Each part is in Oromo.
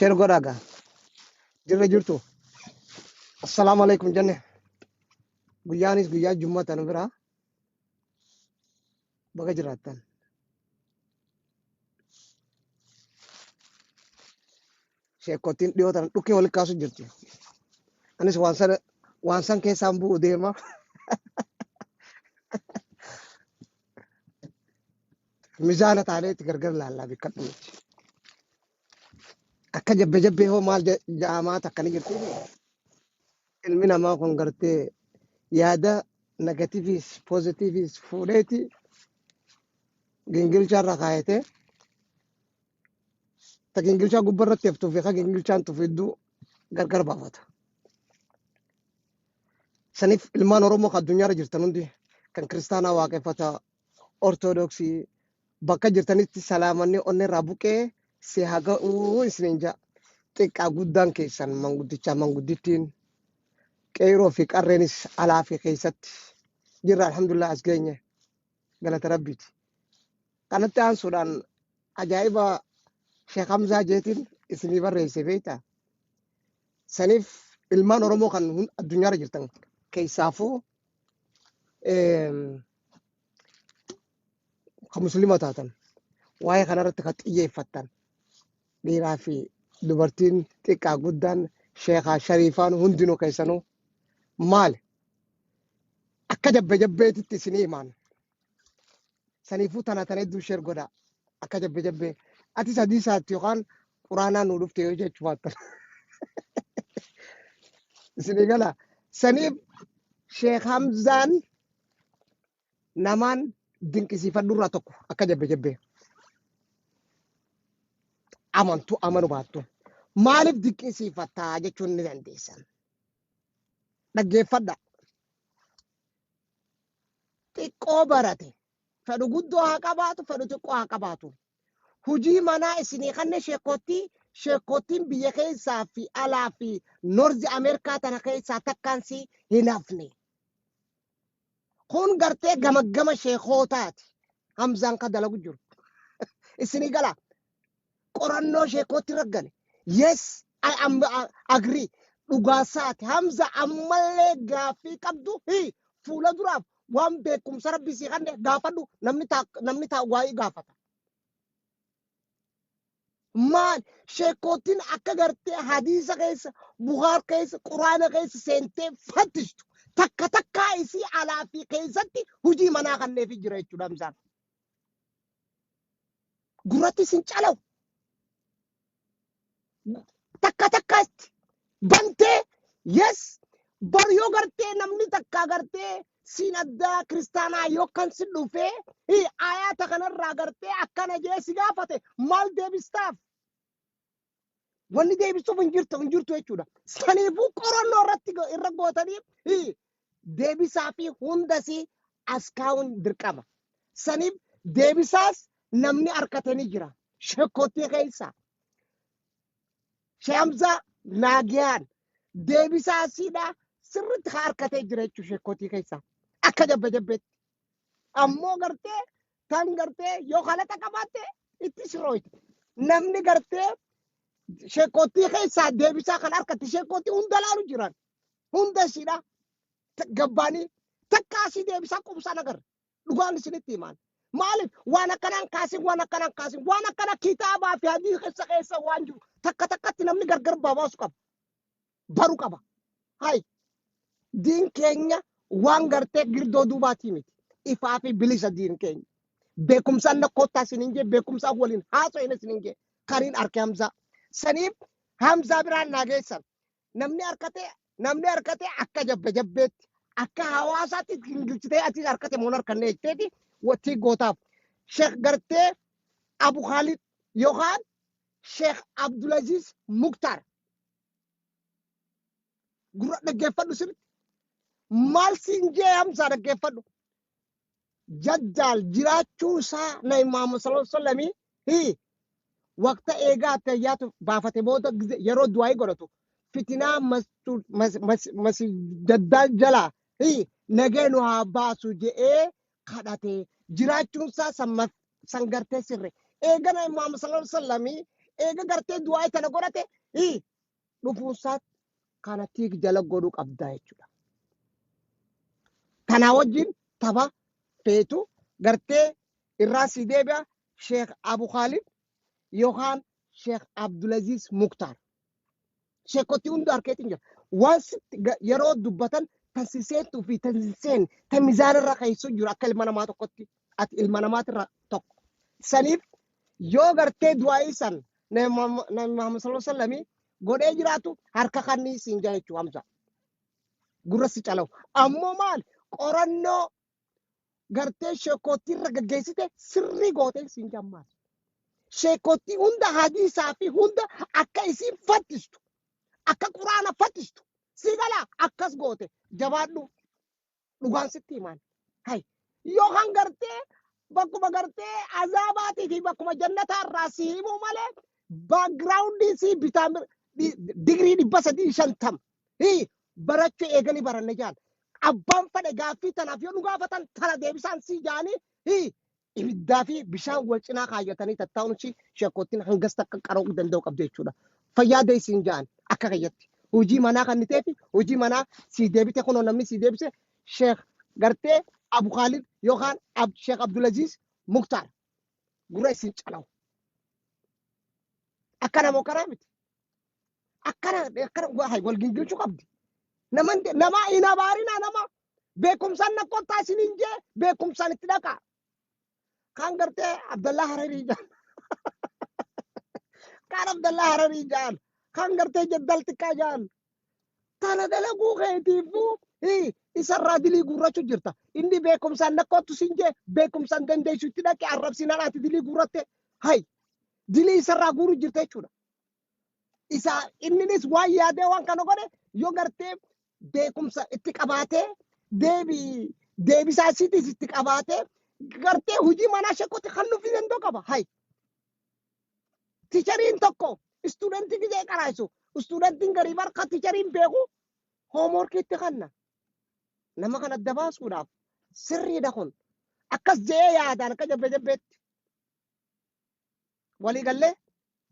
Share godhaa gaa. Jirra jirtu. Assalaamu alaikum jenne. Guyyaanis guyyaa jummaa tana biraa baga jiraattan. Sheekottiin dhiyoo tana dhukkee wal kaasu jirti. Anis waan sana waan san keessaan bu'u deema. Mizaana taaneetti gargar laallaa bikkadhu miti. Akka jabbe jabbee hoo maal ja'amaa takka ni jirti. Ilmi namaa kun gartee yaada negatiivis poozitiivis fuudheeti gingilchaa irra kaayatee ta gingilchaa gubbaa irratti haftuu fi ka gingilchaan tufu hedduu gargar baafata. Saniif ilmaan Oromoo kan addunyaarra jirtan hundi kan kiristaanaa waaqeffata Ortodoksii bakka jirtanitti salaamanni onnee irraa buqee si haa ga'uu isiniin ja'a. Xiqqaa guddaan keessan manguddichaa manguddittiin qeeroo fi qarreenis alaa fi keessatti jirra alhamdulillah as geenye galata rabbiiti. Kanatti aansuudhaan ajaa'iba Sheekh Hamzaa jeetiin isinii barreesse beektaa? Saniif ilmaan Oromoo kan addunyaarra jirtan keessaafuu kan muslima taatan waa'ee kanarratti kan xiyyeeffattan dhiiraa fi dubartiin xiqqaa guddaan sheekaa shariifaan hundinuu keessanuu maali akka jabbe jabbeetitti isinii himaan saniifuu tana tana hedduu sheer godhaa akka jabbe jabbee ati sadii saatti yookaan quraanaa nuu dhufte yoo jechuu baattan isinii gala saniif sheek Hamzaan namaan dinqisiifadhu irraa tokko akka jabbe jabbee amantu amanu baattu maaliif dinqisiifattaa jechuun ni dandeessan dhaggeeffadha xiqqoo barate fedhu guddoo haa qabaatu fedhu xiqqoo haa qabaatu hujii manaa isinii kanne sheekottii sheekottiin biyya keessaa fi alaa fi noorzi ameerikaa tana keessaa takkaan si hin hafne kun gartee gamaggama sheekootaati Hamzaan ka dalagu jiru isinii gala qorannoo sheekootti raggane yes I am agree dhugaasaati Hamza ammallee gaaffii qabdu hi fuula duraaf waan beekumsa rabbi sii kanne gaafadhu namni taa namni taa waa'ee gaafata maal sheekootiin akka gartee hadiisa keessa buhaar keessa quraana keessa seentee fattishtu takka takkaa isii alaa fi keessatti hujii manaa kanneefi jira jechuudha Hamzaan gurratti isin calawu takka takkaatti bantee yes bar yoo gartee namni takka gartee siin addaa kiristaanaa yoo kan si dhufee hi ayaata kanarraa gartee akkana jee si gaafate maal deebistaaf wanni deebisuuf hin jirtu hin jirtu jechuudha saniifuu qorannoo irratti irra gootanii hi deebisaa fi hundasii as kaa'uun dirqama saniif deebisaas namni harkate ni jira shekkootii keessa Shehamzaa Naagiyaan deebisaa siidhaa sirriitti haa harkatee jira jechuun sheekootii keessaa akka jabbe jabbeetti. Ammoo gartee tan gartee yoo kalaqa qabaatte itti sirooyte. Namni gartee sheekootii keessaa deebisaa kan harkatti sheekootii hunda laalu jiran hunda siidhaa gabbaanii takka asii deebisaa qubsaan agarra. Dhugaan isinitti himaan. Maaliif waan akkanaan kaasin waan akkanaan kaasin waan akkana kitaabaa fi hadiisa keessa keessa waan jiru takka takkatti namni gargar babaasu qaba. Baru qaba. Hay diin keenya waan gartee girdoo duubaatii miti. Ifaa fi bilisa diin keenya. Beekumsaan na kottaa isiniin jee beekumsaan waliin haasa'in isiniin jee kaniin arke Hamzaa. Saniif Hamzaa biraan naa geessan. Namni harkate namni harkate akka jabbe jabbeetti akka hawaasaatti gingilchitee atis harkate moon harkanne jetteeti wattii gootaaf. Sheekh gartee Abu Khalid yookaan Sheekh Abdulaziz Muktaar gurra dhaggeeffadhu sirriitti. Maal siin jee Hamzaa dhaggeeffadhu. Jajjaal jiraachuu isaa Nabi Muhammad sallallahu alaihi wasallam hi waqta eegaa attayyaatu baafate booda yeroo du'aayii godhatu fitinaa masjiddaal jalaa hi nagee nu haa baasu je'ee kadhate jiraachuun isaa san gartee sirre eega Nabi Muhammad sallallahu alaihi wasallam Eega gartee du'aa tana godhate dhufuunsaa kana tiik jala godhuu qabdaa jechuudha. Kanaa wajjin tapha feetu gartee irraa si deebi'a Sheekh Abu Khalid yookaan Sheekh Abdulaziz Muktaar. Sheekotti hunda harkeetiin jira. Waan sitti yeroo dubbatan tan si seentuu fi tan si seenne tan mizaana irra keessu jiru akka ilma namaa tokkotti ati ilma namaatirra tokko. Saniif yoo gartee du'aa'ii san Nabi Muhammad sallallahu alaihi wasallam godhee jiraatu harka kannii siin jaa jechuu Hamza. Gurra si calawu. Ammoo maal qorannoo gartee sheekootii irra gaggeessite sirrii gootee siin jaa maal. Sheekootii hunda hadiisaa fi hunda akka isiin fattistu akka quraana fattistu si galaa akkas goote jabaadhu dhugaan sitti himaan. Hay yookaan gartee bakkuma gartee azaabaatii fi bakkuma jannataa irraa si himuu malee backgroundii si bitaa digirii 350 barachuu eeganii baranne jaan. Abbaan fedhe gaaffii tanaaf yoo nu gaafatan tana deebisaan si jaanii ibiddaa fi bishaan wal cinaa kaayyatanii tattaa'uun si sheekottiin hangas takka qaroo danda'u qabdu jechuudha. Fayyaa deessiin jaan akka kayyatti. Hojii manaa kan ta'eef hojii manaa si deebite kunoo namni si deebise Sheekh gartee Abu Khalid yookaan Sheekh Abdulaziz Muktaar gurra isin calawu. Akkana moo karaa miti. Akkana akkana wal gingilchuu qabdi. Nama nama hin abaarinaa nama beekumsaan na kottaa isiniin jee beekumsaan itti dhaqaa. Kaan gartee Abdallaa Hararii jaan. Kaan Abdallaa Hararii jaan. Kaan gartee Jaddal Xiqqaa jaan. Tana dalaguu keetiifuu isarraa dilii guurrachuu jirta. Inni beekumsaan na kottu siin jee beekumsaan dandeessu itti dhaqee arrabsinaan ati dilii guurratte. Hay dilii isarraa guuruu jirta jechuudha. Isa inninis waan yaadee waan kana godhe yoo gartee beekumsa itti qabaatee deebii deebisaa isiitis itti qabaatee gartee hojii manaa sheekoti kan nuuf danda'u qaba. Hay teacheriin tokko studentii gizee qaraasu studentiin garii barka teacheriin beeku homeworkii itti kanna. Nama kana adda baasuudhaaf sirriidha kun. Akkas je'ee yaadaan akka jabbe jabbeetti. Walii gallee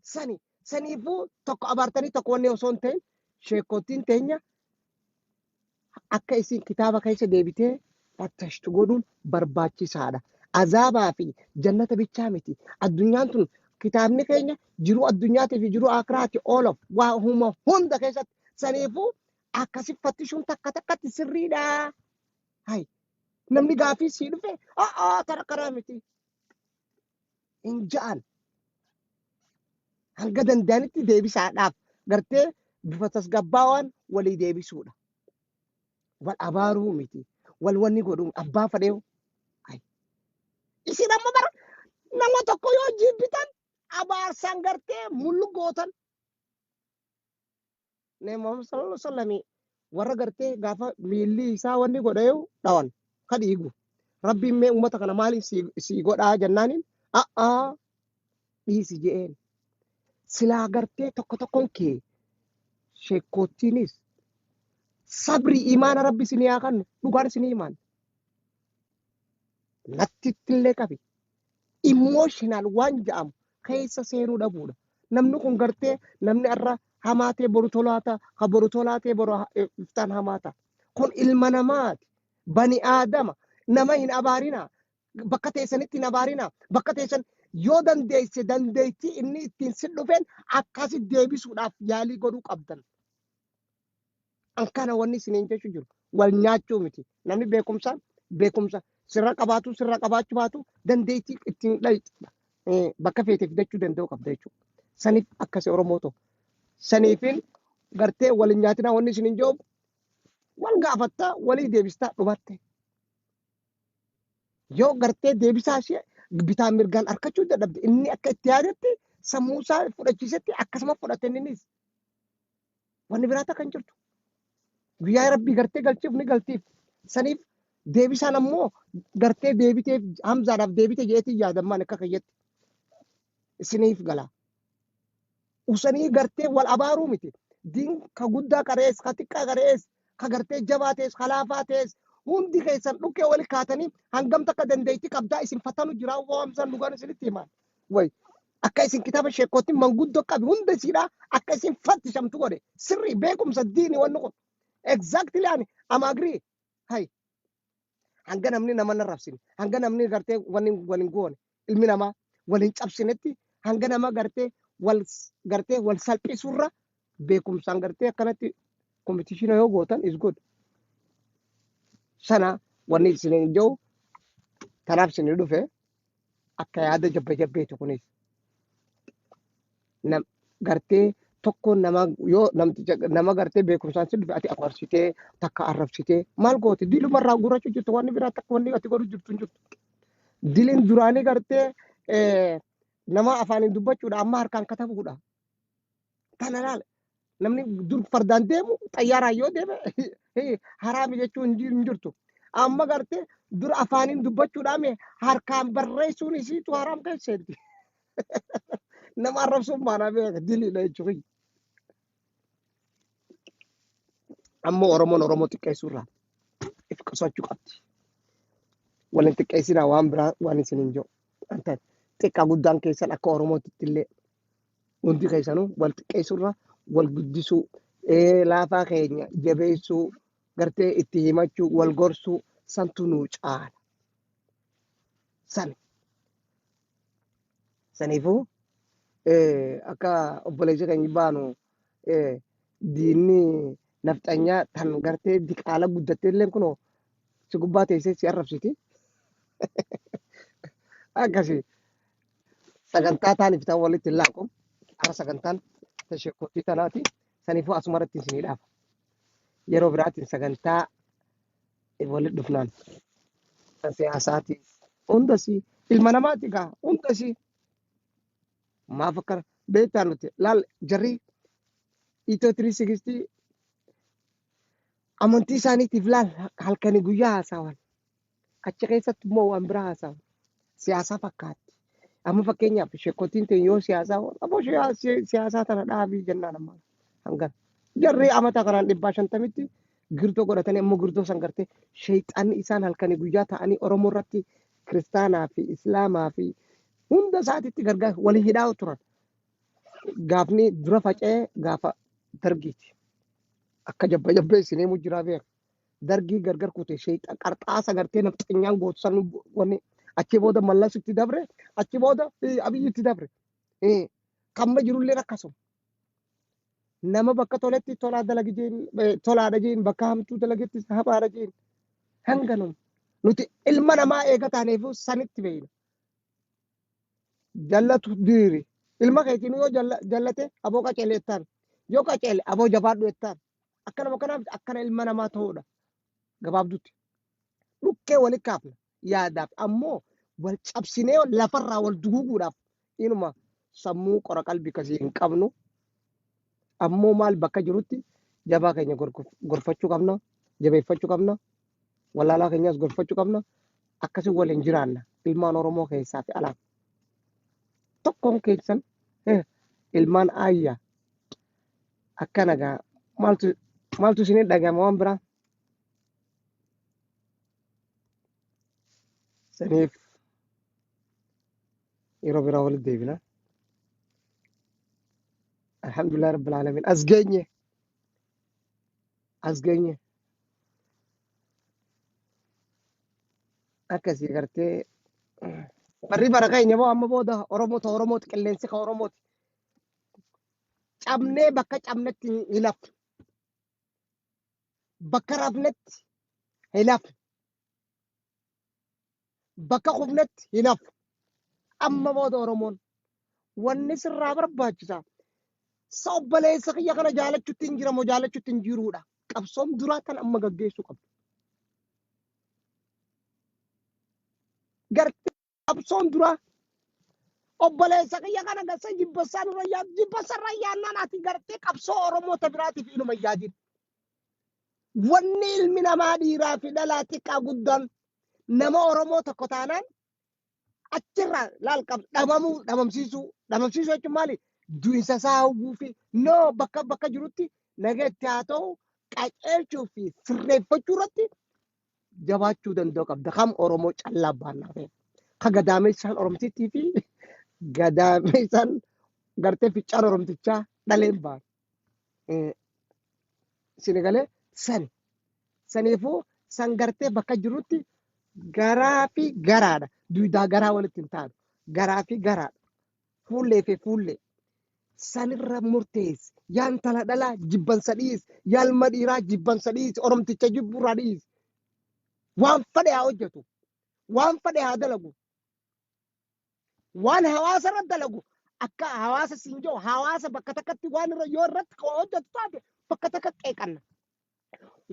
sani saniifuu tokko abaartanii tokko wanni osoo hin ta'in sheekottiin teenya akka isin kitaaba keessa deebitee fattashtu godhuun barbaachisaadha. Azaabaa fi jannata bichaa miti. Addunyaan tun kitaabni keenya jiruu addunyaatii fi jiruu akiraati all of waa huma hunda keessatti saniifuu akkasi fattishuun takka takkatti sirriidha. Hay namni gaafii sii dhufe a'aa tara karaa miti. Hin ja'an. Hanga danda'anitti deebisaadhaaf gartee bifa tasgabbaawaan walii deebisuudha. Wal abaaruu miti. Wal wanni godhuu abbaa fedheewu. Isin amma bara nama tokko yoo jibbitan abaarsaan gartee mullu gootan. Nabi Muhammad sallallahu alaihi wasallam warra gartee gaafa miilli isaa wanni godheewu dhawan ka dhiigu. Rabbiin mee uummata kana maaliin si godhaa jennaaniin a'aa dhiisi je'een. Silaa gartee tokko tokkoon kee sheekkoottiinis sabrii imaana rabbi isinii haa kennu dhugaan isinii himaan. Natti illee qabi. Emotional waan jedhamu keessa seenuu dhabuudha. Namni kun gartee namni irra hamaa ta'e boru tolaa ta'a, ka boru tolaa ta'e boru iftaan hamaa ta'a. Kun ilma namaati. Bani aadama. Nama hin abaarinaa. Bakka teessanitti hin abaarinaa. Bakka teessan yoo dandeesse dandeettii inni ittiin si dhufeen akkasi deebisuudhaaf yaalii godhuu qabdan. An kana wanni isiniin jechuu jiru. Wal nyaachuu miti. Namni beekumsaan beekumsa sirra qabaatu sirra qabaachuu baatu dandeettii ittiin bakka feete fidachuu danda'u qabda jechuudha. Saniif akkasi Oromoo ta'u. Saniifin gartee wal hin nyaatinaa wanni isiniin jiru wal gaafattaa walii deebistaa dhumatte. Yoo gartee deebisaa ishee bitaa mirgaan harkachuu dadhabde inni akka itti yaadetti sammuu isaa fudhachiisetti akkasuma fudhate innis. Wanni biraa takka hin jirtu. Guyyaa rabbii gartee galchuuf ni galtiif. Saniif deebisaan ammoo gartee deebiteef Hamzaadhaaf deebite jeetii yaadammaan akka kayyatti. Isiniif gala. Usanii gartee wal abaaruu miti. Diin ka guddaa qarees, ka xiqqaa qarees, ka gartee jabaa ta'es, ka laafaa ta'es hundi keessan dhukkee wali kaatanii hangam takka dandeettii qabdaa isin fatanu jira waa Hamzaan dhugaan isinitti himaan. Way. Akka isin kitaaba sheekootiin manguddoo qabi hunda isiidha akka isin fattishamtu godhe. Sirrii beekumsa diini wanni kun. Exactly, ani am agree. Hay, hanga namni nama hin arrabsine, hanga namni gartee waliin waliin goone, ilmi namaa waliin cabsinetti, hanga nama gartee wal gartee wal salphisuurra beekumsaan gartee akkanatti competition yoo gootan is good. Sana wanni isin hin jiru tanaaf isin dhufe akka yaada jabba jabbeeti kunis. Nam gartee tokko nama yoo namticha nama gartee beekumsaan si dhufe ati afarsitee takka arrabsitee maal goote? Dilumarraa gurrachuu jirtu, wanni biraa takka wanni ati godhu jirtu hin jirtu. Diliin duraanii gartee nama afaaniin dubbachuudha, amma harkaan katabuudha. Tana laala, namni dur fardaan deemu xayyaaraan yoo deeme haraami jechuun hin jirtu. Amma gartee dur afaaniin dubbachuudhaan harkaan barreessuun isiitu haraam keesseetti. Nama arrabsuun maanaa beeka diliidha jechuudha. Ammoo Oromoon Oromoo xiqqeessuurraa if qusachuu qabdi. Waliin xiqqeessinaa, waan biraa waan isin hin jiru. Anta xiqqaa guddaan keessan akka Oromootitti illee hundi keessanuu wal xiqqeessuurra wal guddisuu, laafaa keenya jabeessuu, gartee itti himachuu, wal gorsuu santu nuu caala. Sani. Saniifuu akka obboleessi keenya baanu diinni nafxanyaa tan gartee diqaala guddattee illee kunoo si gubbaa teessee si arrabsiti. Akkasii sagantaa taaniif ta'an walitti hin laaqu. Har'a sagantaan tasheekootii tanaati. Saniifuu asuma irratti isinii dhaafa. Yeroo biraatiin sagantaa walitti dhufnaan kan siyaasaati. Hundasii ilma namaati gaa hundasii maaf akkana beektaa nuti laal jarri Itoo 360 amantii isaaniitiif laal halkanii guyyaa haasawan. Achi keessatti immoo waan biraa haasawan. Siyaasaa fakkaatti. Amma fakkeenyaaf sheekotiin ta'e yoo siyaasaa, aboo siyaasaa tana dhaabii jennaan, amma hangana. Jarri amata kanaan 150tti girdoo godhatanii, ammoo girdoo san gartee sheexanni isaan halkanii guyyaa ta'anii Oromoo irratti kiristaanaa fi Islaamaa fi hunda isaatitti gargaar walii hidhaa turan. Gaafni dura faca'ee gaafa dargiiti. Akka jabba jabbeessinee mujjiraa beeka. Dargii gargar kute sheexan qarxaasa gartee nafxanyaan gootu san wanni achi booda Mallas itti dabre, achi booda Abiyyi itti dabre. Kamma jirullee akkasuma. Nama bakka toletti tolaa dalagi jeen, tolaadha jeen, bakka hamtuu dalagetti hamaadha jeen. Hanganuma. Nuti ilma namaa eega taaneef sanitti beeyna. Jallatu diriiri. Ilma keetiin yoo jallate aboo qaceele jettaan. Yoo qaceele aboo jabaadhu jettaan. Akkanuma kanaaf akkana ilma namaa ta'uudha. Gabaabdutti. Dhukkee walitti kaafna yaadaaf, ammoo wal cabsinee lafarraa wal duguuguudhaaf inuma sammuu qora qalbii kasii hin qabnu. Ammoo maal, bakka jirutti jabaa keenya gorfachuu qabna, jabeeffachuu qabna, wallaalaa keenyas gorfachuu qabna. Akkasii waliin jiraanna ilmaan Oromoo keessaa fi alaa. Tokkoon keessan ilmaan aayyaa akkana gaa maaltu maaltu isinii dhagama waan biraa? Saniif yeroo biraa walitti deebina. Alhamdulillah Rabbil Alamin. As geenye. As geenye. Akkasii gartee barri bara keenya moo amma booda Oromoo ta Oromooti, qilleensi ka Oromooti. Cabnee bakka cabnetti hin hafnu. Bakka rafnetti hin hafnu. Bakka kufnetti hin hafnu. Amma booda Oromoon wanni sirraa barbaachisa. Sa obboleessa kiyya kana jaalachuutti hin jiramoo jaalachuutti hin jiruudha. Qabsoon duraa tan amma gaggeessuu qabdu. Gartee qabsoon duraa obboleessa kiyya kana gasa jibbassaa nurra yaad jibbasarra yaannaan ati gartee qabsoo Oromoo ta biraatiif inuma yaadin. Wanni ilmi namaa dhiiraa fi dhalaa xiqqaa guddaan nama Oromoo tokko taanaan achirraa laal qab dhabamuu dhabamsiisuu dhabamsiisuu jechuun maali? Du'insa isaa hawwuu fi noo bakka bakka jirutti naga itti haa ta'u qaceelchuu fi sirreeffachuu irratti jabaachuu danda'u qabda. Kam Oromoo callaa baannaa ta'e. Ka gadaamessaan Oromtittii fi Gadaameessaan gartee ficcaan Oromtichaa dhaleen baan. Isin galee sani. Saniifuu san gartee bakka jirutti garaa fi garaadha. Duudaa garaa walitti hin taanu. Garaa fi garaadha. Fuullee fi fuullee. Sanirra murteessi. Yaa intala dhalaa jibbansa dhiisi. Yaa ilma dhiiraa jibbansa dhiisi. Oromticha jibburraa dhiisi. Waan fedhe haa hojjetu. Waan fedhe haa dalagu. Waan hawaasa irra dalagu akka hawaasa siin jiru hawaasa bakka takkatti waan irra yoo irratti hojjetu taate bakka takka qeeqanna.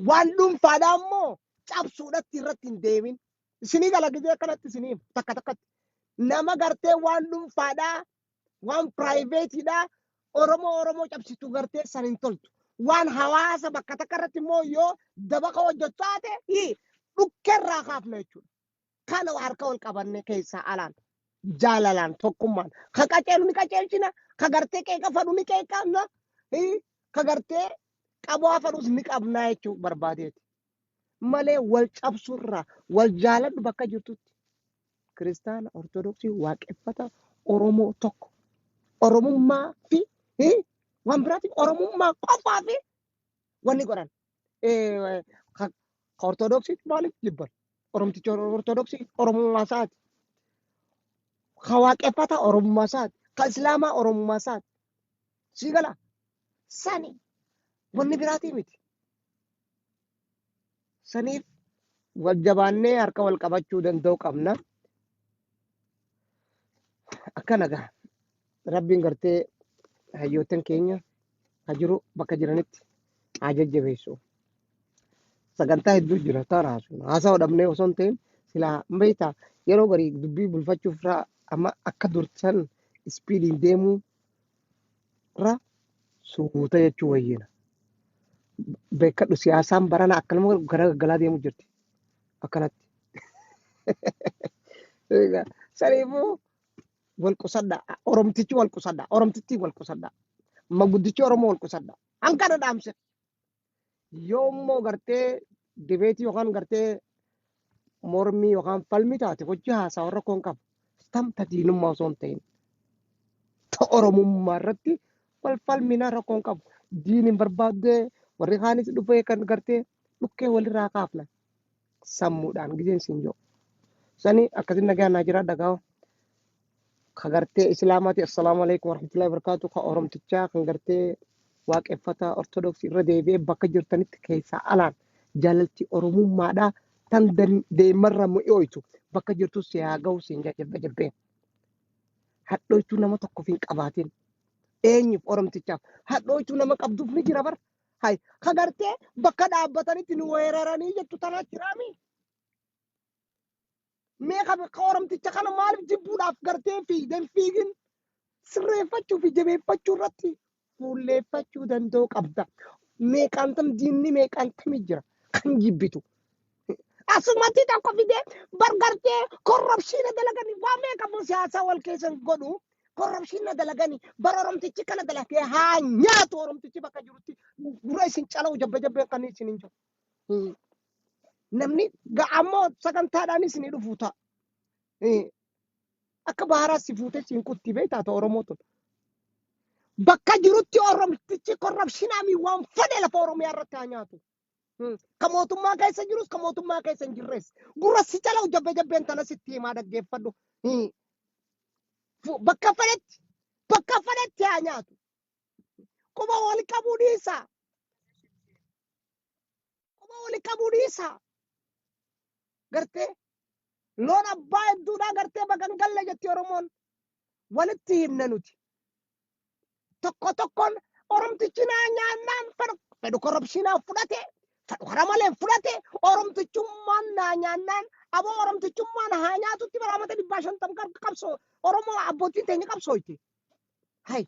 Waan dhuunfaadhaa immoo cabsuudhatti irratti hin deemin. Isinii gala gizee akkanatti isinii himu takka takkatti. Nama gartee waan dhuunfaadhaa waan piraayiveetiidhaa Oromoo Oromoo cabsitu gartee san hin toltu. Waan hawaasa bakka takka irratti immoo yoo dabaqa hojjetu taate dhukkeerraa kaafna jechuudha. Kana harka wal qabanne keessaa alaan jaalalaan tokkummaan ka qaceelu ni qaceelchina, ka gartee qeeqa fadhu ni qeeqanna, ka gartee qabaa fadhus ni qabnaa jechuu barbaadeeti. Malee wal cabsurraa wal jaaladhu bakka jirtutti. Kiristaana, Ortodoksii, Waaqeffata, Oromoo tokko. Oromummaa fi waan biraatiin Oromummaa qofaa fi wanni godhan. Ka Ortodoksii maaliif jibban? Oromticha Ortodoksii Oromummaa isaati. Ka Waaqeffata Oromummaa isaati. Ka Islaamaa Oromummaa isaati. Sii gala? Sani wanni biraatii miti. Saniif wal jabaannee harka wal qabachuu danda'u qabna. Akkana gaa Rabbiin gartee hayyoottan keenya ha jiru bakka jiranitti haa jajjabeessu. Sagantaa hedduu jira taana haasofna. Haasawa dhabnee osoo hin ta'in silaa hin beektaa yeroo garii dubbii bulfachuuf irraa amma akka dursan ispiidiin deemuu irra suuta jechuu wayyina. Beekadhu siyaasaan barana akkanuma gara gaggalaa deemu jirti. Akkanatti. Egaa saniifuu wal qusadha. Oromtichi wal qusadha. Oromtittiin wal qusadha. Maguddichi Oromoo wal qusadha. Hanqana dhaamse. Yoo immoo gartee dibeetii yookaan gartee mormii yookaan falmii taate hojii haasaa warra koon qabu. Tamta diinummaa osoo hin ta'in. Ta Oromummaa irratti wal falmina rakkoon qabu. Diin hin barbaaddee warri kaanis dhufee kan gartee dhukkee walirraa kaafna. Sammuudhaan gizeen siin jiru. Sani akkasin nagaa naa jira dhagaa'u. Ka gartee Islaamaati assalaamu alaikum warahmatullahi wabarakatuh. Ka Oromtichaa kan gartee Waaqeffataa Ortodoksii irra deebi'ee bakka jirtanitti keessaa alaan jaalalti Oromummaadhaa tan deemarra mi'ooytu bakka jirtu si haa ga'u siin jajjabbe jabbeen. Hadhooytuu nama tokkoof hin qabaatin. Eenyuuf? Oromtichaaf. Hadhooytuu nama qabduuf ni jira bar. Hay ka gartee bakka dhaabbatanitti nu weeraranii jettu tanaa jiraami. Mee ka Oromticha kana maaliif jibbuudhaaf gartee fiigden fiigin sirreeffachuu fi jabeeffachuu irratti fuulleeffachuu danda'u qabda. Meeqaantam diinni meeqaantamii jira kan jibbitu. Asumatti tokko fidee bargartee korrapshiina dalaganii waa meeqa immoo siyaasaa wal keessan godhu korrapshiina dalaganii bara Oromtichi kana dalagee haa nyaatu Oromtichi bakka jirutti gurra isin cala'u jabba jabbeen kan isin hin jiru. Namni ammoo sagantaadhaan isin dhufu ta'a. Akka baharaa si fuutee siin kutti beektaa ta'u Oromoo tun. Bakka jirutti Oromtichi korrapshinaami waan fedhe lafa Oromiyaa irratti haa nyaatu. Ka mootummaa keessa jirus ka mootummaa keessa hin jirres. Gurra si cala'u jabbe jabbeen tana sitti himaa dhaggeeffadhu. Bakka fedhetti bakka fedhetti haa nyaatu. Quba wal qabuu dhiisaa. Quba wal qabuu dhiisaa. Gartee loon abbaa hedduudhaa gartee bakka hin galle jetti Oromoon. Walitti himna nuti. Tokko tokkoon Oromtichi naa nyaannaan fedhu fedhu korrupshinaa fudhate fedhu karaa malee fudhate Oromtichummaan naa nyaannaan aboo Oromtichummaan haa nyaatutti bara amata 150 qabsoo Oromoo abbootiin teenya qabsooyti. Hay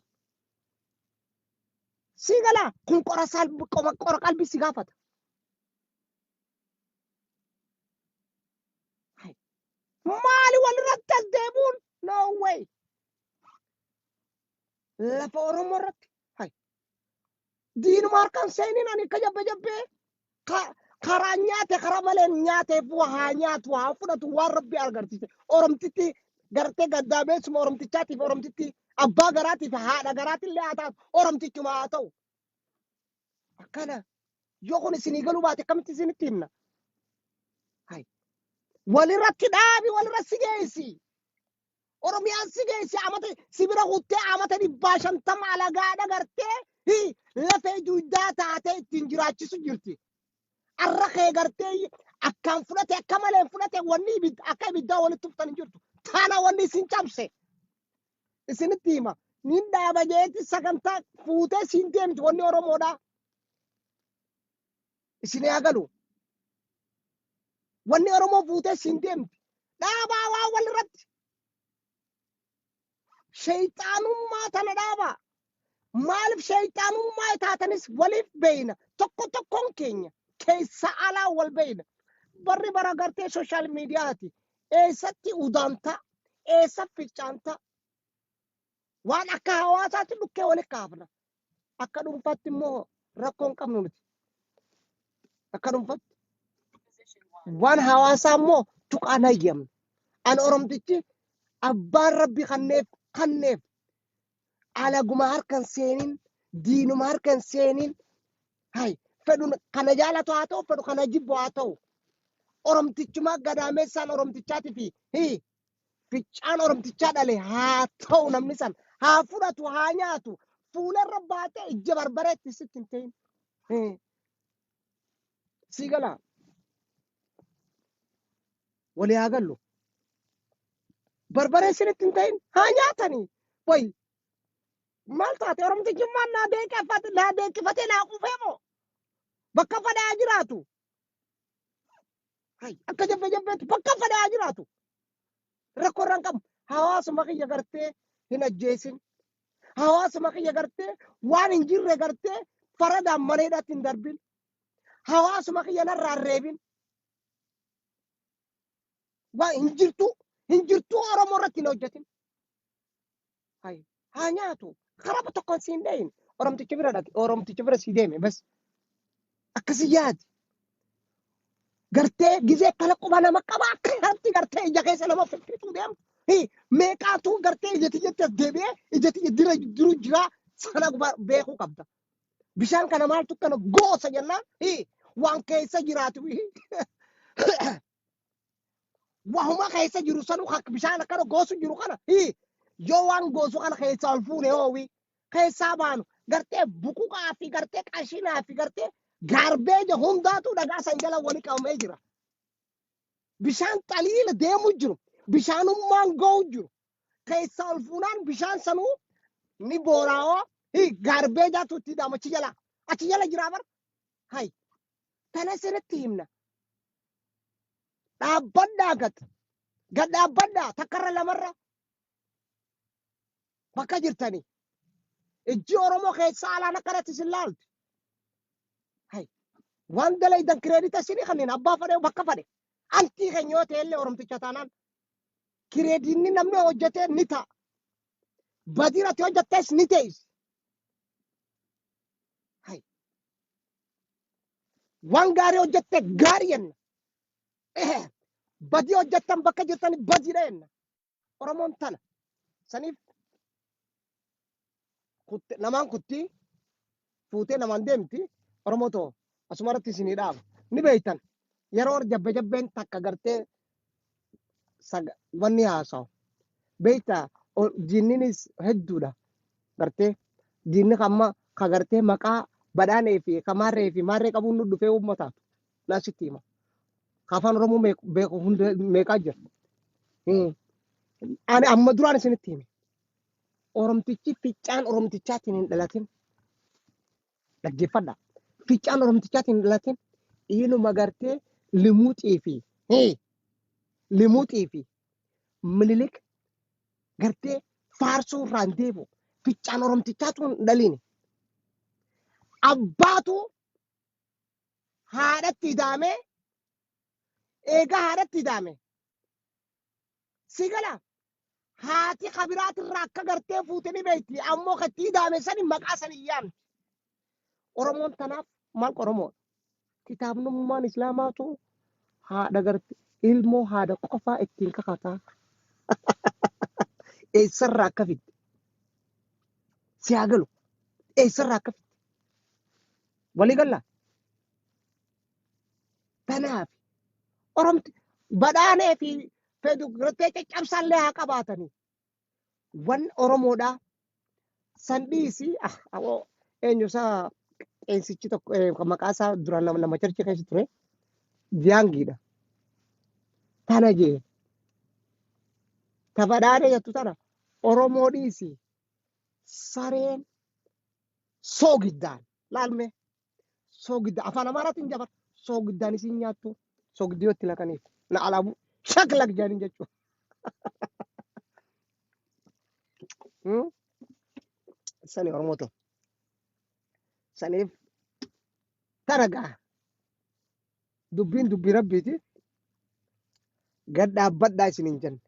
sii galaa kun qora qora qalbii si gaafata. Hay maali walirratti as deebuun no way. Lafa Oromoo irratti hay diinuma harkaan seeniin ani akka jabbe jabbee karaa nyaate karaa malee nyaateef haa nyaatu haa fudhatu waan Rabbi agarsiise Oromtitti Gartee gaddaabeessuma Oromtichaatiif Oromtitti abbaa garaatiif haadha garaatillee haa taatu Oromtichuma haa ta'u. Akkana yoo kun isinii galuu baate akkamitti isinitti himna? Hai. Walirratti dhaabi, walirra si geessi. Oromiyaan si geessi amata si bira kuttee amata 150 alagaadha gartee hi lafee duudaa taatee ittiin jiraachisu jirti. Arra kee gartee akkaan fudhate akka malee fudhate wanni akka ibiddaa walitti tuftan hin jirtu. Tana wanni isin cabse. Isinitti hima. Nin dhaaba jeetti sagantaa fuutee siin deemti wanni Oromoodhaa. Isin haa galu. Wanni Oromoo fuutee siin deemti. Dhaabaa waa walirratti. Shayxaanummaa tana dhaabaa. Maaliif shayxaanummaa taatanis waliif beeyna. Tokko tokkoon keenya keessa alaa wal beeyna. Barri bara gartee social mediaati. Eessatti udaanta? Eessa ficcaanta? Waan akka hawaasaatti dhukkee walitti kaafna. Akka dhuunfaatti immoo rakkoo hin qabnu nuti. Akka dhuunfaatti. Waan hawaasaa immoo tuqaan hayyamnu. An Oromtichi abbaan rabbi kanneef kanneef alaguma harkan seenin diinuma harkan seenin hay fedhu kana jaalatu haa ta'u fedhu kana jibbu haa ta'u Oromtichuma gadaameessaan Oromtichaatii fi hi ficcaan Oromtichaa dhale haa ta'u namni san haa fudhatu haa nyaatu fuularra baatee ija barbareetti sitti hin ta'in. Sii galaa walii haa gallu. Barbaree isinitti hin ta'in haa nyaatanii. Wayi maal taate Oromtichummaan naa deeqeffate naa deeqqifatee naa quufee moo bakka fedhe haa jiraatu. Hay akka jabbe jabbeetti bakka fedhe haa jiraatu. Rakkoo irra hin qabu. Hawaasuma kiyya gartee hin ajjeesin. Hawaasuma kiyya gartee waan hin jirre gartee faradaan mana hidhaatti hin darbin. Hawaasuma kiyya narraa hin reebin. Waan hin jirtu hin jirtuu Oromoo irratti hin hojjetin. Hay haa nyaatu. Karaa tokkoon siin dhayin. Oromticha bira dhaqi. Oromticha bira sii deeme bas. Akkasi yaadi. Gartee gizee kana quba nama qaba akkanatti gartee ija keessa nama fiffituu deemu. Hi meeqaatu gartee ija tiyyatti as deebi'ee ija tiyya dira jiru jira sana beekuu qabda. Bishaan kana maaltu kana goosa jennaan hi waan keessa jiraatu wahuma keessa jiru sanu bishaan akkana goosu jiru kana hi yoo waan goosu kana keessa ol fuune hoowi keessaa baanu gartee buquqaa fi gartee qashinaa fi gartee gaarbeeja hundaatu dhagaa san jala wali qabamee jira. Bishaan xaliila deemu jiru bishaanummaan ga'u jiru keessaa ol fuunaan bishaan sanuu ni booraawaa hi gaarbeejaatu itti hidhama achi jala achi jala jiraa bar hay tana sirritti himna. Dhaabbadhaa gad gad dhaabbadhaa takkarra lamarra bakka jirtanii. Ijji Oromoo keessaa alaan akkanatti isin laalti. Hay waan dalaydan credit isinii kanneen abbaa fedhe bakka fedhe. Antii keenya yoo ta'e illee Oromticha taanaan creditni namni hojjete ni ta'a. Badii irratti hojjettes ni ta'is. Hay waan gaarii hojjette gaarii jenna. Badii hojjettan bakka jirtan badiidha jenna. Oromoon tana. Saniif namaan kuttii fuutee namaan deemti Oromoo too asuma irratti isinii dhaaba. Ni beektan yeroo jabbe jabbeen takka gartee wanni haasawu. Beektaa diinninis hedduudha gartee diinni amma ka gartee maqaa badhaanee fi kamaarree fi maarree qabuun nu dhufee uummataatu naa sitti hima. Ka afaan Oromoo beeku hunda meeqaa jira. Ani amma duraan isinitti hime. Oromtichi ficcaan Oromtichaatiin hin dhalatin. Dhaggeeffadha. Ficcaan Oromtichaatiin hin dhalatin. Inuma gartee limuuxii fi limuuxii fi Minilik gartee faarsuu irraa hin deebi'u. Ficcaan Oromtichaatu hin dhalin. Abbaatu haadhatti idaamee eegaa haadhatti idaame. Si gala haati kabiraatirraa akka gartee fuute ni beekti ammoo katti idaame sani maqaa sani hin yaamti. Oromoon tanaaf maal Oromoodha? Kitaabnummaan Islaamaatu haadha garte ilmoo haadha qofaa ittiin kakataa. Eessarraa akka fidde si haa galu. Eessarraa akka fidde walii gallaa. Tanaaf Oromti badhaanee fi fedhu gartee caccabsaallee haa qabaatanii. Wan Oromoodhaa san dhiisi, eenyu isaa, qeensichi tokko, kan maqaa isaa duraan nama church keessa ture Diyaangiidha. Tana jee ta badhaadhee jettu tana Oromoo dhiisi, sareen soogiddaan laalme, soogidda afaan Amaaraatiin jabar soogiddaan isin nyaattu, soogiddi yoo itti naqaniif na alaabu shaklak jedhanii jechuudha. Sani Oromoo ta'u. Saniif tana gaa dubbiin dubbii Rabbiiti, gad dhaabbadhaa isin hin jenne.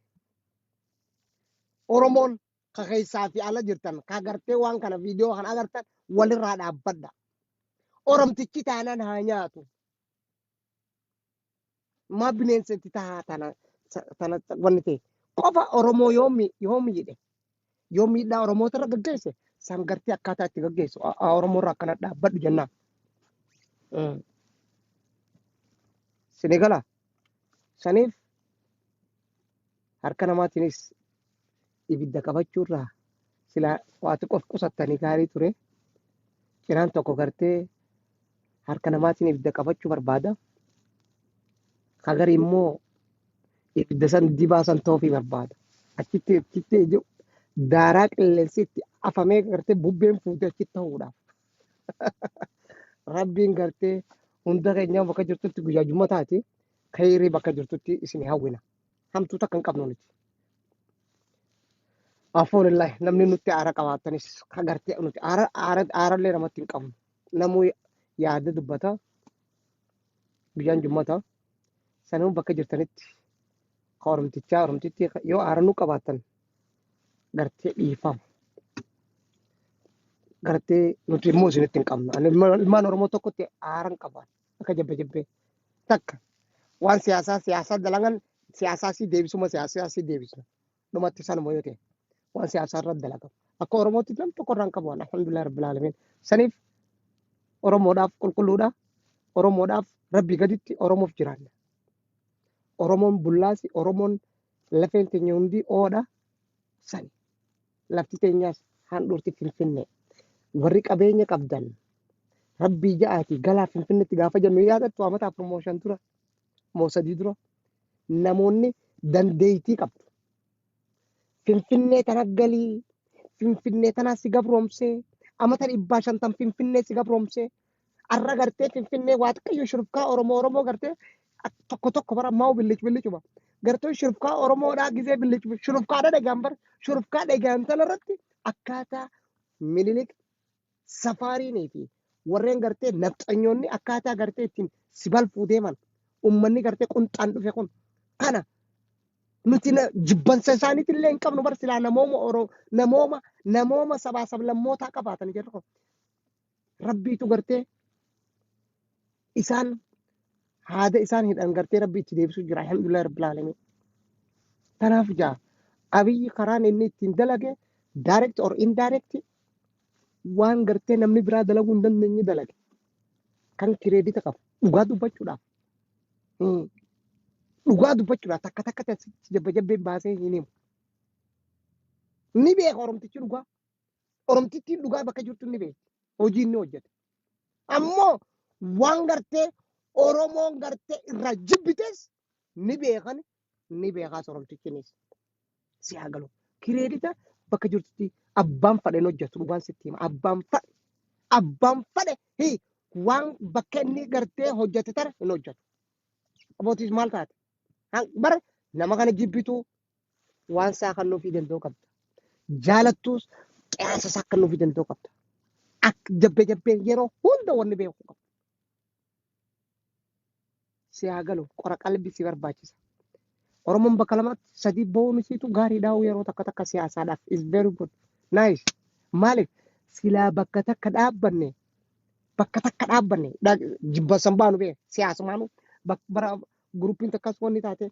Oromoon ka keessaa fi ala jirtan, ka gartee waan kana viidiyoo kana agartan, walirraa dhaabbadha. Oromtichi taanaan haa nyaatu. Maa bineensa itti tahaa tana tana wanni ta'e qofa Oromoo yoo miidhe, yoo miidhaa Oromoota irra gaggeesse, san gartee akkaataa itti gaggeessu Oromoo irraa akkana dhaabbadhu jennaan. Sini gala saniif harka namaatiinis ibidda qabachuurraa silaa waa xiqqoof qusattanii gaarii ture. Cinaan tokko gartee harka namaatiin ibidda qabachuu barbaada. Kagarii immoo ibidda san dibaa san toofii barbaada. Achitti daaraa qilleensi itti afamee gartee bubbeen fuutee achitti ta'uudhaaf. Rabbiin gartee hunda keenyaa bakka jirtutti guyyaa jumma taati khayrii bakka jirtutti isin hawwina. Hamtuu takka hin qabnu nuti. Afuurillahi, namni nutti aara qabaatanis ka gartee nuti aara aara aarallee namatti hin qabnu. Namuu yaada dubbata, guyyaan jummata sanuu bakka jirtanitti ka Oromtichaa Oromtitti yoo aara nu qabaatan gartee dhiifama. Gartee nuti immoo isinitti hin qabnu. Ani ilmaan Oromoo tokkotti aara hin qaban akka jabbe jabbee takka waan siyaasaa siyaasaa dalagan, siyaasaa si deebisuma, siyaasaa si deebisna. Dhumatti sanuma yoo ta'e waan siyaasaa irratti dalagamu. Akka Oromootti nam tokko irraa hin qabu, alhamdulillah rabbil alamin. Saniif Oromoodhaaf qulqulluudha. Oromoodhaaf Rabbii gaditti Oromoof jiraanna. Oromoon bullaasi, Oromoon lafeen teenya hundi oodha sani. Lafti teenyaas handhuurti Finfinnee. Warri qabeenya qabdan Rabbii ja'aati galaa Finfinneetti gaafa jennu yaadattu, amata 4 moo 5 dura moo 3 dura, namoonni dandeettii qabdu. Finfinnee tana galii, Finfinnee tana si gabroomsee, amata 150 Finfinnee si gabroomsee, arra gartee Finfinnee waa xiqqayyoo shurufkaa Oromoo gartee tokko tokko bara ammaa billic billicuma. Gartee shurufkaa Oromoodhaa gizee billic shurufkaadha dhagaan bara shurufkaa dhagaan tana irratti akkaataa Minilik safaariinii fi warreen gartee nafxanyoonni akkaataa gartee ittiin si balfuu deeman, ummanni gartee qunxaan dhufe kun kana nuti jibbansa isaaniitti illee hin qabnu bar. Silaa namooma Oro namooma namooma sabaa sablammootaa qabaatan jedhu kun Rabbiitu gartee isaan haada isaan hidhan gartee Rabbi itti deebisuu jira, alhamdulillah rabbil alamin. Tanaaf jaa Abiyyi karaan inni ittiin dalage direct or indirect waan gartee namni biraa dalaguu hin dandeenye dalage kan credit qabu. Dhugaa dubbachuudhaaf, dhugaa dubbachuudhaaf, takka takka asitti jabba jabbeen baasee hin himu. Ni beeka Oromtichi dhugaa. Oromtittiin dhugaa bakka jirtu ni beekti. Hojii inni hojjete. Ammoo waan gartee Oromoon gartee irraa jibbites ni beekan, ni beekaas Oromtichinis. Si haa galu. Credit bakka jirtutti abbaan fadheen hojjetu, dhugaan sitti hima. Abbaan fadhe. Abbaan fadhe hi waan bakka inni gartee hojjete tana hin hojjetu. Abbootiis maal taate? Bara nama kana jibbitu waan isaa kan nuufii danda'u qabda. Jaalattuus qiyaasa isaa kan nuufii danda'u qabda. Akka jabbee jabbeen yeroo hunda wanni beeku qabda. Si haa galu, qora qalbii si barbaachisa. Oromoon bakka lamatti sadii ba'uun isiitu gaariidha yeroo takka takka siyaasaadhaaf is very good. Nice. Maaliif silaa bakka takka dhaabbanne, bakka takka dhaabbanne jibbansan baanu bee siyaasumaanu bara groupiin takkas wanni taate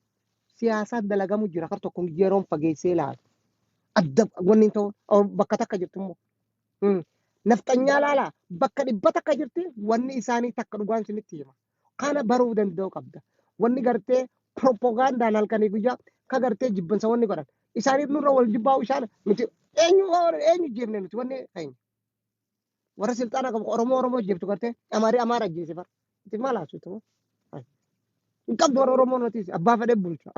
siyaasaa dalagamu jira kar tokko yeroon fageessee ilaalu. Adda wanni hin ta'u bakka takka jirtu immoo. Nafxanyaa laalaa bakka dhibba takka jirti wanni isaanii takka dhugaan isinitti hima. Kana baruu danda'u qabda. Wanni gartee propagandaan halkanii guyyaa ka gartee jibbansa wanni godhan. Isaaniif nurra wal jibbaa'u isaan nuti eenyu eenyu jibne nuti wanni keenya. Warra silxaana qabu Oromoo Oromoo jibtu gartee Amaarii Amaara ajjeese bara. Itti maal haasoftu? Hin qabdu warra Oromoo nutis abbaa fedhe bulcha.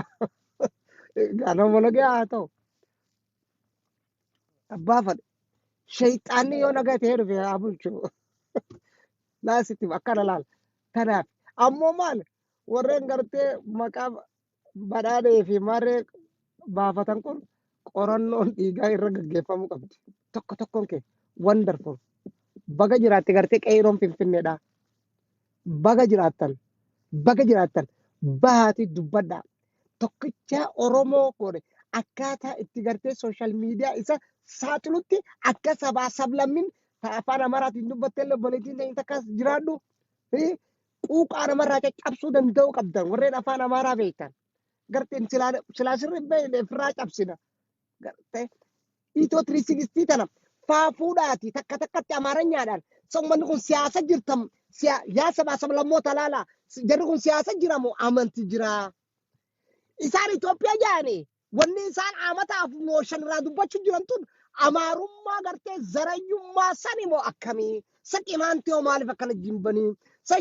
Nama nagaa haa ta'u. Abbaa fedhe. Shayxaanni yoo nagaa ta'ee dhufe haa bulchu. Laasitti akkana laala. Kanaaf ammoo maal warreen gartee maqaa badhaadhee fi marree baafatan kun qorannoon dhiigaa irra gaggeeffamuu qabdi. Tokko tokkoon kee wonderful. Baga jiraatte gartee qeeroon Finfinneedha. Baga jiraattan. Baga jiraattan. Bahaati dubbadhaa. Tokkicha Oromoo godhe akkaataa itti gartee social media isa saaxilutti akka sabaa sablammin afaan Amaaraatiin dubbattee illee obboleettiin ta'in takkas jiraadhu. Quuqaa namarraa caccabsuu danda'uu qabdan warreen afaan Amaaraa beektan. Garteen silaa sirri beekne ofirraa cabsina. Gartee Itoo 360 tana faafuudhaati takka takkatti Amaaranyaadhaan. Uummanni kun siyaasa jirtam yaa sabaa sablammoota laala jarri kun siyaasa jiramoo amanti jiraa. Isaan Itoophiyaa jaani wanni isaan amata afur shan irraa dubbachuu jiran tun Amaarummaa gartee zarayyummaa sani moo akkamii? Sa qimaantii hoo maaliif akkana jibbanii? Sa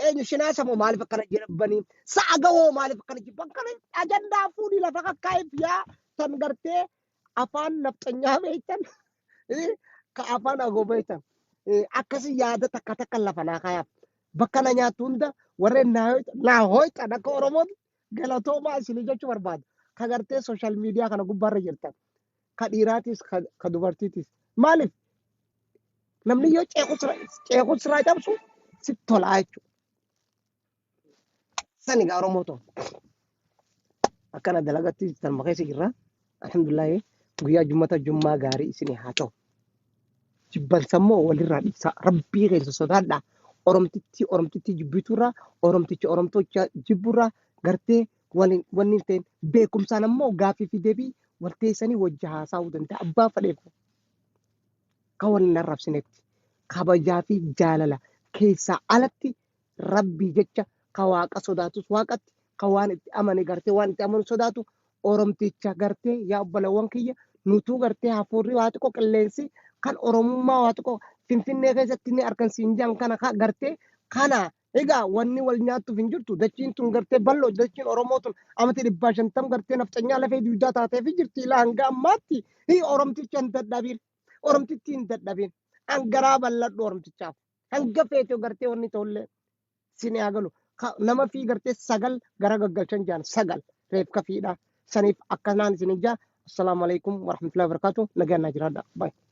eenyu shinaasa moo maaliif akkana jibbanii? Sa agawoo maaliif akkana jibban? Kana ajandaa fuudhii lafa kakkaa'eef yaa tan gartee afaan nafxanyaa beektan ka afaan agoo beektan akkasii yaada takka takka lafa naa kaayaaf. Bakka na nyaattu hunda warreen naa hooyxan akka Oromootti galatoomaa isinii jechuu barbaada. Ka gartee social media kana gubbaarra jirtan. Ka dhiiraatis ka dubartiitis. Maaliif namni yoo ceequs siraa cabsu sitti tolaa jechuudha. Sani gaa Oromoo ta'u. Akkana dalagatti tanuma keessa jirra. Alhamdulillahi guyyaa jummata jummaa gaarii isinii haa ta'u. Jibbansa immoo walirraa dhiisaa. Rabbii keessa sodaadhaa. Oromtittii oromtittii jibbiturraa oromticha oromtocha jibburraa gartee waliin wanni hin ta'in beekumsaan ammoo gaaffii fi deebii wal teessanii wajji haasa'uu danda'a. Abbaa fedheef kan wal hin arrabsinetti kabajaa fi jaalala keessaa alatti rabbii jecha ka waaqa sodaatus waaqatti ka waan itti amane gartee waan itti amanu sodaatu oromticha gartee yaa obbolawwan kiyya nutuu gartee hafuurri waa xiqqoo qilleensi kan oromummaa waa xiqqoo Finfinnee keessatti ni argan siin jaan kana gartee kana egaa wanni wal nyaattuuf hin jirtu dachiin tun gartee bal'oo dachiin Oromoo tun amati 150 gartee nafxanyaa lafee duudaa taatee fi jirti ilaa hanga ammaatti hi oromticha hin dadhabin oromtitti hin dadhabin hangaraa bal'adhu oromtichaaf hanga feete gartee wanni ta'ullee sin haa galu nama fi gartee 9 gara gaggalchan jaan 9 reef kafiidha saniif akkanaan isin ijaa. Assalaamu alaikum warahmatullahi wabarakatuh. Nagaan naa jiraadha. Bye.